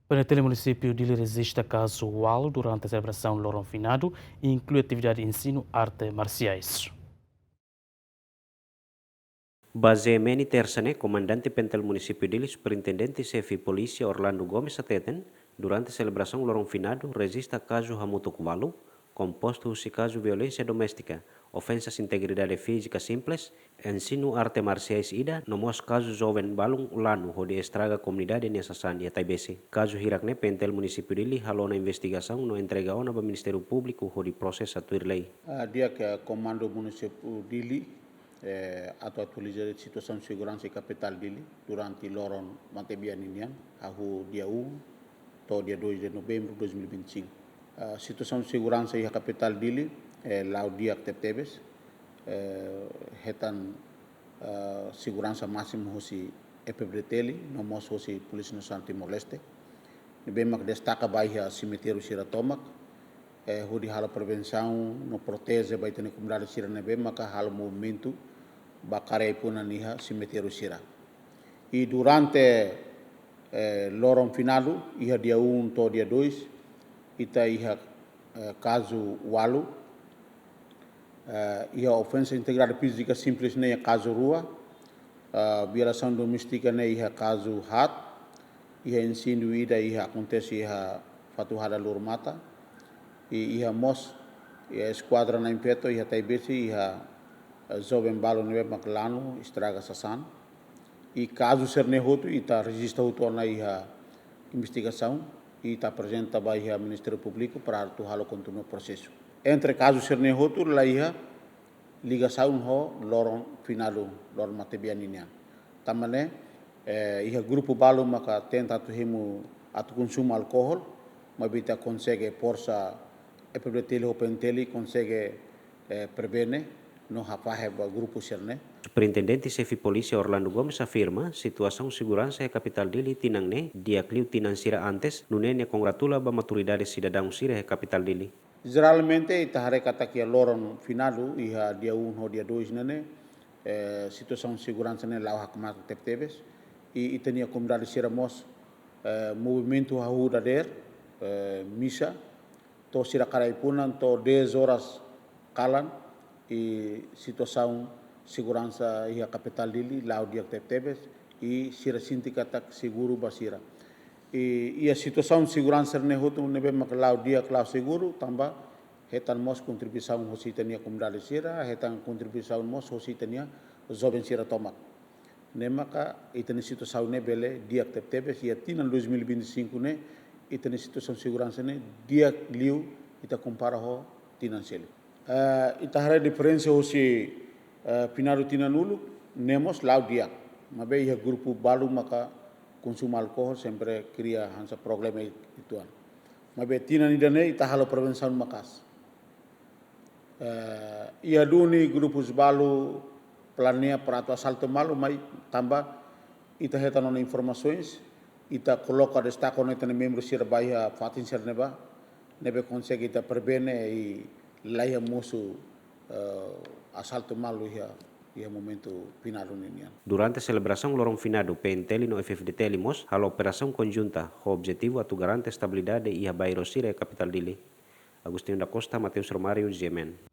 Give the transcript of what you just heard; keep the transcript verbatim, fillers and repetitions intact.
PNTL Munisípiu Dili rejista kazu ualu durante selebrasaun loron finadu, inklui atividade ensinu arte marsiais. Ba GMN Tersa ne'e, Komandante PNTL Munisípiu Dili, Superintendente Xefe Polísia Orlando Gomes hateten, durante selebrasaun loron finadu rejista kazu hamutuk ualu, kompostu husi kazu violénsia doméstika, ofensas integridade fízika simples, ensinu arte marsiais ida, no mós kazu joven balun ulanu hodi estraga komunidade nia sasán iha Taibesi. Kazu hirak ne'e PNTL Munisípiu Dili halo ona investigasaun no entrega ona ba Ministériu Públiku hodi prosesa tuir lei. Ah, di'ak, eh, Komandu Munisípiu Dili, eh, atu atualiza situasaun seguransa iha kapitál Dili durante loron matebian ninian, hahú dia um to'o dia dois de novembro de dois mil e vinte e cinco. Ah, situasaun seguransa iha kapitál Dili, eh, la'o di'ak tebetebes, eh, hetan, ah, seguransa másimu husi F-FDTL, no mós husi Polísia Nasionál Timor-Leste. Ne'ebé mak destaka ba iha semitériu sira tomak, eh, hodi halo prevensaun no proteje ba ita-nia komunidade sira ne'ebé maka halo movimentu ba kaer ai-funan iha semitériu sira. I durante, eh, loron finadu, iha dia um to'o dia dois, ita iha, eh, kazu ualu, eh, iha ofensa integridade fízika simples ne'e iha kazu rua, eh, violasaun doméstika ne'e iha kazu haat, iha ensinu ida iha akontese iha Fatuhada Lurmata, i iha mós, iha eskuadra na'in-feto iha Taibesi, iha, eh, joven balun ne'ebé mak lanu estraga sasán. I kazu sira-ne'e hotu ita rejista hotu ona iha investigasaun, i ita aprezenta ba iha Ministériu Públiku para atu halo kontinua prosesu. Entre kazu sira-ne'e hotu la iha ligasaun ho loron finadu, loron matebian ninian. Tanba ne'e, eh, iha grupu balu maka tenta atu hemu atu konsumu alkohol, maibé ita konsege forsa F-FDTL ho PNTL konsege, eh, prevene no hafahe ba grupu sira-ne'e. Superintendente Xefe Polísia Orlando Gomes afirma, situasaun seguransa iha kapitál Dili tinan ne'e di'ak liu tinan sira antes, nune'e nia kongratula ba maturidade sidadaun sira iha kapitál Dili. Jeralmente, ita haree katak iha loron finadu, iha dia um ho dia dois ne'e ne'e, eh, situasaun seguransa ne'e la'o hakmatek tebetebes. I ita-nia komunidade sira mós, eh, movimentu hahú dadeer, eh, misa, to'o sira kaer ai-funan, to'o dez horas kalan, i situasaun seguransa iha kapitál Dili la'o di'ak tebetebes, i sira sente katak seguru ba sira. I, iha situasaun seguransa ne'e hotu ne'ebé maka la'o di'ak, la'o seguru, tanba hetan mós kontribuisaun husi ita-nia komunidade sira, hetan kontribuisaun mós husi ita-nia joven sira tomak. Ne'e maka ita-nia situasaun ne'e bele di'ak tebetebes, iha tinan dois mil e vinte e cinco ne'e, ita-nia situasaun seguransa ne'e di'ak liu ita kompara ho tinan seluk. Eh, ita haree diferensa husi, eh, finadu tinan uluk, ne'e mós la'o di'ak. Maibé iha grupu balu maka konsumu alkohol sempre kria hanesan problema uitoan. Maibé tinan ida-ne'e ita halo prevensaun maka'as. Eh, iha duni grupus balu planeia para atu asaltu malu, mai tanba ita hetan ona informasoens, ita koloka destaka ona ita-nia membru sira ba iha fatin sira-ne'ebá, ne'ebé konsege ita prevene i laiha mosu, eh, asaltu malu iha, iha momentu finadu ninian. Durante selebrasaun loron finadu, PNTL no F-FDTL mós halo operasaun konjunta ho objetivu atu garante estabilidade iha bairru sira iha kapitál Dili. Agostinho da Costa, Mateus Romário, GMN.